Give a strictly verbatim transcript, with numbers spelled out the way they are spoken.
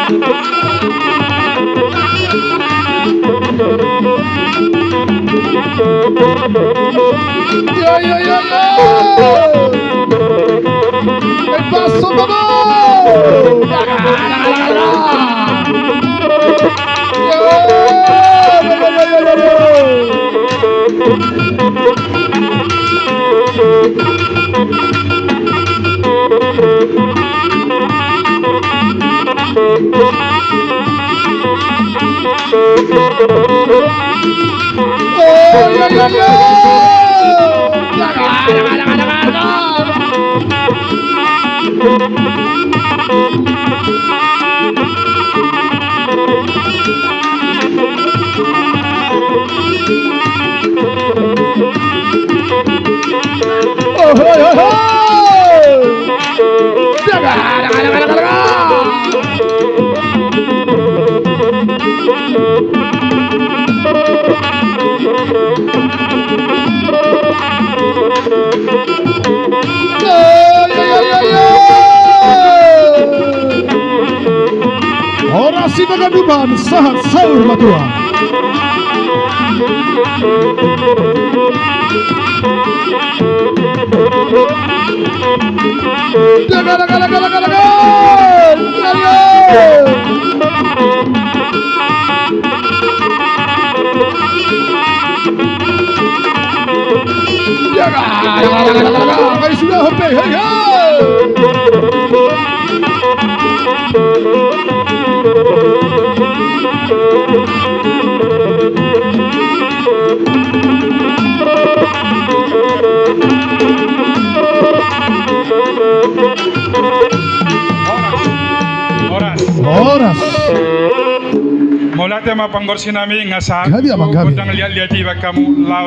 Yo, yo, yo, yo. E paso, babo. Yo, yo, yo, yo, yo. Horas, Sipagandupan, sahat saur matua. Horas. Horas. Mauliate ma panggorsonami, nga sahat tu gondang liatliat i, baen hamu laho.